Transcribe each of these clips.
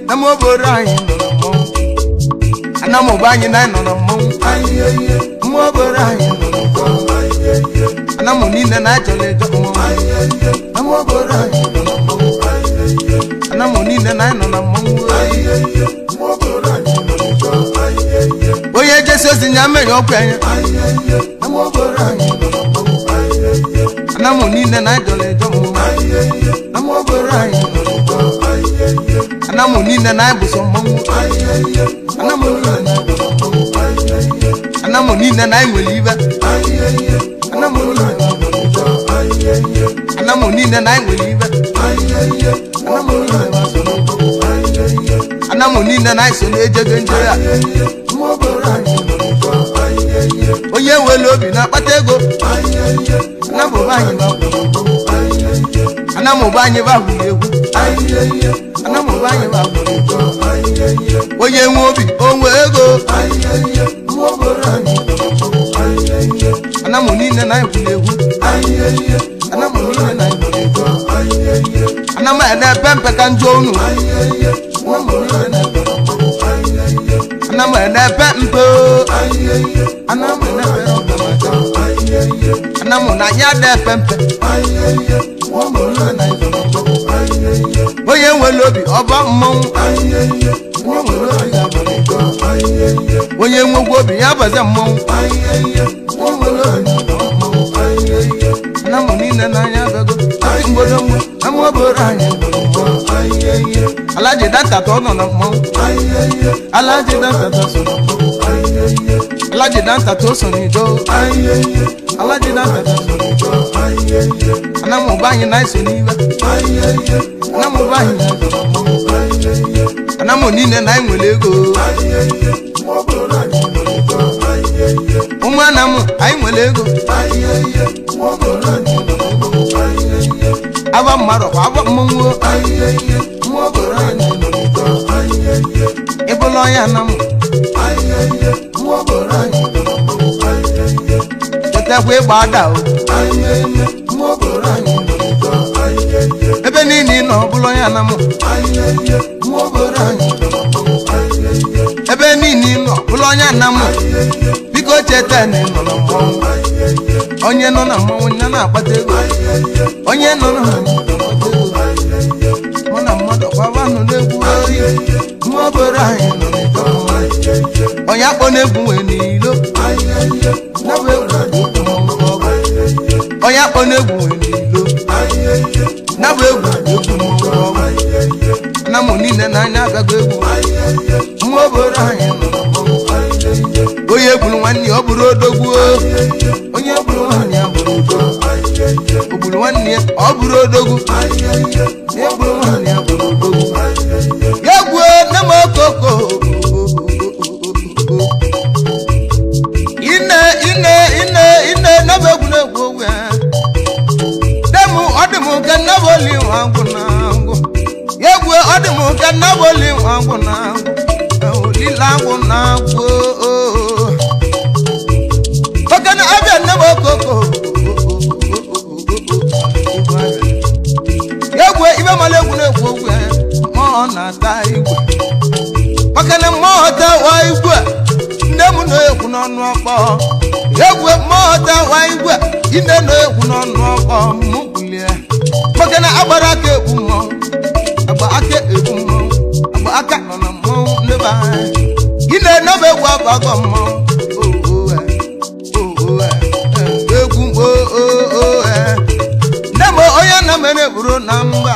Na m obodo anyị nọ na mmọnwụ. Anamụba anyị na anyị nọ na mmọnwụ. Mmụọ obodo anyị nọ na mmọnwụ. Anamụ niile na anyị chọrọ ịjọ mmọnwụ. Na m obodo anyị nọ na mmọnwụ. Anamụ niile na anyị nọ na mmọnwụ. Onye jesi ozi ya mere ọkwa ya. Na m obodo anyị nọ na mmọnwụ. Anamụ niile na anyị chọrọ ịjọ mmọnwụ. Na m obodo anyị nọ na mmọnwụ. Anamụ niile na anyị bụ sọ mmọnwụ. Anamụ niile na anyị bụ sọ mmọnwụ. Anamụ niile na anyị nwere ibe. Anamụ niile na anyị nwere ibe. Anamụ niile na anyị nwere ibe. Anamụ niile na anyị so n'okwu. Anamụ niile na anyị so n'ejego njere a. Onye nwere obi na-akpata ego. Anamụba anyị bụ Anamụba anyị bụ ahụrụ egwu. Anamụba anyị bụ ahụrụ egwu. Onye nwe obi onwe ego. Anamụ niile na anyị gwuru egwu. Anamụ niile na anyị gwuru egwu. Anamụ ene mpe ka njọ unu. Anamụ niile na anyị gwuru egwu. Anamụ ene mpe o. Anamụ ene mpe mpe. Anamụ na anyị ada epe mpe. Onye nwere obi ọba mmọnwụ. Onye nwere obi ya bara ego. Onye nwekwa obi ya bazie mmọnwụ. Onye nwere obi ya bara mmọnwụ. Anamụ niile n'anya abịago. Ati mgbodomgbo, ama oboro anyị gburu mmọnwụ. Alaji dantata ọ nọ na mmọnwụ. Alaji dantata so na mmọnwụ. Alaji dantata o so n'ido. Alaji dantata so n'ido. Anamụba anyị na iso n'ibe. Anamụba anyị na iso na mmọnwụ. Anamụ niile na anyị nwere ego. Ụmụ anamụ anyị nwere ego. Aba mmadụ kwa aba mmọnwụ. Ịbụla onye anamụ. Chetakwa ịgba ada o. Ebe niile ị nọ ọbụla onye anamụ. Ebe niile ị nọ ọbụla onye anamụ. Biko cheta na ị nọ na mmọnwụ. Onye nọ na mmọnwụ ya na-akpata ego. Onye nọ na mmọnwụ na-akpata ego. Mụ na mmadụ kwaba nọ n'egwu oyi. Nwa obere anyị nọ n'ịjọ mmọnwụ. Onye akpọ n'egwu nwee n'ilo. Nabụ egwu egwu mmọnwụ ka ọ bụ. Onye akpọ n'egwu nwee n'ilo. Nabụ egwu egwu mmọnwụ ka ọ bụ. Anamụ niile n'anya abịago egwu. Nwa obere anyị nọ na mmọnwụ. Onye gburu nwanne ya ọ bụrụ odogwu. Onye gburu nwanne ya bụrụ odogwu. O gburu nwanne ya ọ bụrụ odogwu. Onye gburu nwanne ya bụrụ odogwu. Ya gwuo nne m okoko. Ine ine ine ine nebe egwu na-egwu ogwu ya. Dem ọ dị m ka nnabụ oli nwa ngwụ na ngwụ. Ya gwuo ọ dị m ka nnabụ oli nwa ngwụ na ngwụ. Olile agwụ na agwụ. Okene abịa nne m okoko. Egwu ibe mara egwu na-egwu ogwu ya. Mmụọ na-ata igwe. Maka na mmụọ tawa igwe. Nne m na-ekwu n'ọnụ ọkpọ. Egwu mmụọ tawa igwe. Ine na-ekwu n'ọnụ ọkpọ. Mụ bulie. Maka na agbara aka ekwu mmọnwụ. Agba aka ekwu mmọnwụ. Agba aka nọ na mmọnwụ n'ebe anyị. Ine nọba egwu abago mmọnwụ. Oh, oh, eh. Egwu oh, eh. Nne m onye na mere bụrụ na mba.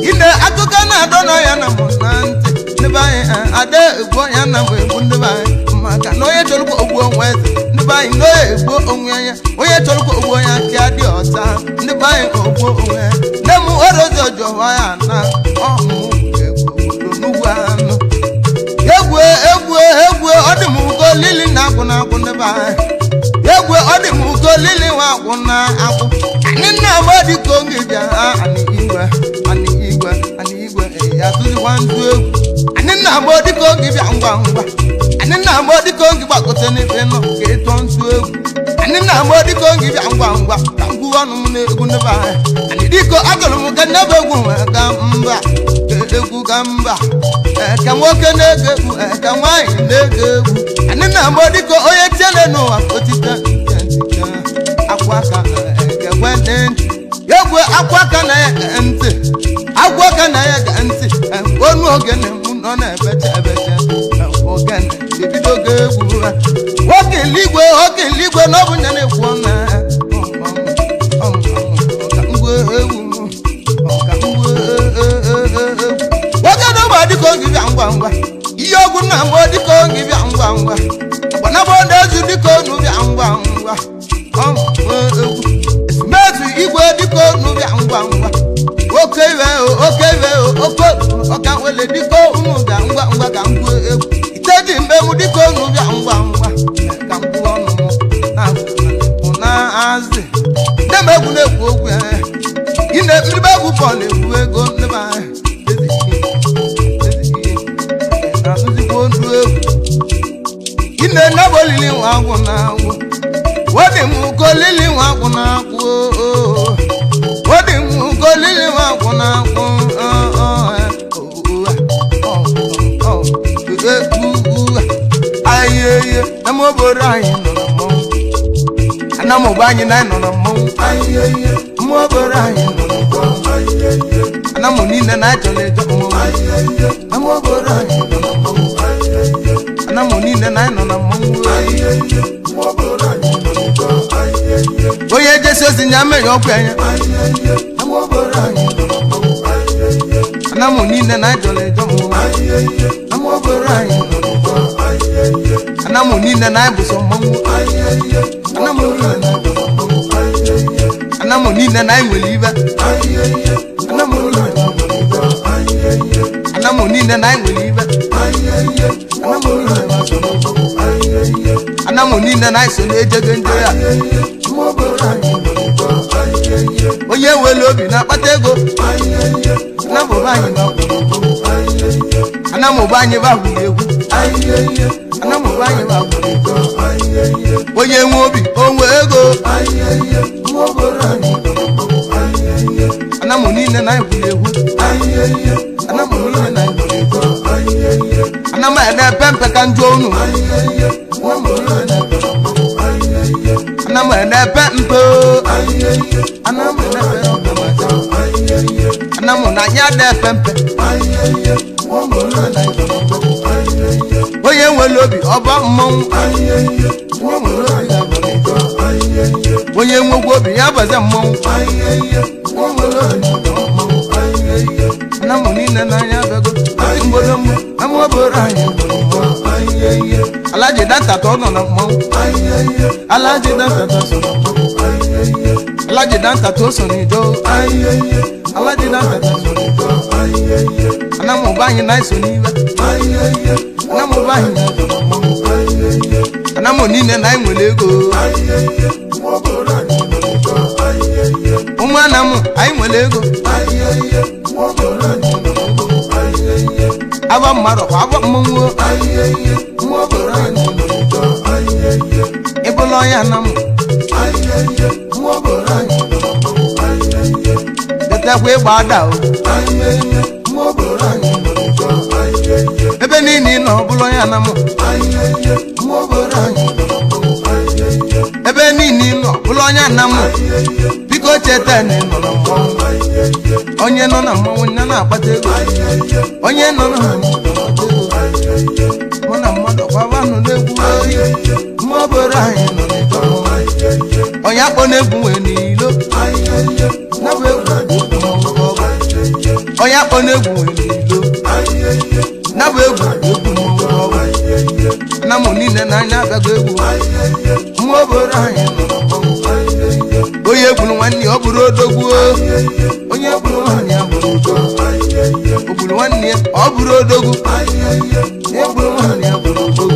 Ine akụkọ na-adọ na ya na mụ na ntị. Ndị be anyị ada egbu ya na mgbe egbu ndị be anyị. Maka na onye chọrọkwa ogbu onwe eze. Ndị be anyị na egbu onwe ya. Onye chọrọkwa ogbu onye aka dị ọcha. Ndị be anyị ogbu onwe ya. Nne m orozi ọjọọ ya na ọmụ egwu obodo n'ugwu anụ. Egwu egwu egwu ọ dị m ugo lili na agwụ na agwụ ndị be anyị. Egwu ọ dị m ugo lili nwa agwụ na agwụ. Anyị nna m dịka oge bịa anị igwe anị igwe anị igwe ya tụzikwa ndụ egwu. Anyị nna m dịka oge bịa ngwa ngwa. Anyị nna m dịka oge gbagote n'ebe nọ ka ịtọ ntụ egwu. Anyị nna m dịka oge bịa ngwa ngwa ka ngwụ ọnụ m na-egwu ndị be anyị. Anyị dịka agụrụ m ka nnebe egwu nwee ga mba. Egwu ka mba. Ka nwoke na-ege egwu, ka nwaanyị na-ege egwu. Anyị na-agbọ dịka onye tiele n'ụwa otite nke ntị akwa aka ekwe ntị egwu akwa aka na-ege ntị akwa aka na-ege ntị onu ogene m nọ na-ebecha ebecha ogene ebido oge egwu ha. Oge eluigwe, oge eluigwe na ọ bụ ya na-ekwu ọnụ ngwa egwu ọka ngwa egwu. Nwoke na ụgbọ dịka oge bịa ngwa ngwa, ihe ọgwụ nna mgbọ dịka oge bịa ngwa ngwa, agbanabọ na-ezu dịka onu bịa ngwa ngwa, egwu ezumezu igwe dịka onu bịa ngwa ngwa, oke iwe oke iwe oke ọka wele dịka unu ga ngwa ngwa ka ngwa egwu ite ji mbem dịka onu bịa ngwa ngwa ka ngwa ọnụ m na azị ndị m egwu na-ekwu okwu ya ine ndị egwu bọọlụ egwu ego ndị be anyị na-asụzikwa olu egwu ine nnabụ olili nwa agwụ na agwụ wodị m uko lili nwa agwụ na agwụ wodị m uko lili nwa agwụ na agwụ. Ayeye na m obodo anyị nọ na mmọnwụ, anamụgba anyị na nọ na mmọnwụ, mmụọ obodo anyị nọ na mmọnwụ, anamụ niile na achọla ejọ mmọnwụ, mmụọ obodo anyị nọ na mmọnwụ, anamụ niile na nọ na mmọnwụ. Onye jesi ozi nya mere ọkwa anya, anamụ niile na achọla ejọ mmọnwụ, mmụọ obodo anyị nọ na mmọnwụ, anamụ niile na ebụsọ mmọnwụ, anamụ niile na enwere ibe, anamụ niile na enwere ibe, anamụ niile na eso na-ejego nje ya. Onye nwere obi na-akpata ego, anamụba anyị bahụrụ egwu, anamụba anyị bahụrụ egwu. Onye nwe obi onwe ego, anamụ niile na egwuri egwu, anamụ niile na egwuri egwu, anamụ ene mpe ka njọ unu, anamụ ene mpe, anamụ ene mpe, anamụ na anya dị epe mpe. Onye nwere obi ọba mmọnwụ, onye nwekwa obi ya baza mmọnwụ. Anamụ niile n'anya bego mgbolomgbo amụoboro anyị. Alaji dantata ọ nọ na mmọnwụ, alaji dantata so na mmọnwụ, alaji dantata o so n'ido, alaji dantata so n'ido. Anamụba anyị na-eso n'iwe, anamụba anyị na-eso na mmọnwụ, anamụ niile na anyị nwere ego. Ụmụ anamụ anyị nwere ego, agba mmadụ kwa agba mmọnwụ. Ịbụla onye anamụ detekwa ịgba ada o ebe niile ị nọ, ọbụla onye anamụ ebe niile ị nọ, bụla onye anamụ. Biko cheta na ị nọ na mmọnwụ. Onye nọ na mmọnwụ ya na-akpata ego, onye nọ na mmọnwụ na-akpata ego. Mụ na mmadụ gbabanụ n'egwu oyi mma obere anyị nọ n'ịjọ mmọnwụ. Onye akpọ n'egwu nwee n'ilo nabụ egwu egwu mmọnwụ ka ọ bụ. Onye akpọ n'egwu nwee n'ilo nabụ egwu egwu mmọnwụ ka ọ bụ. Na mụ niile n'anya abịago egwu mma obere anyị nọ na mmọnwụ. Onye gburu nwanne ya ọ bụrụ odogwu, onye gburu nwanne ya bụrụ odogwu, o gburu nwanne ya ọ bụrụ odogwu, onye gburu nwanne ya bụrụ odogwu.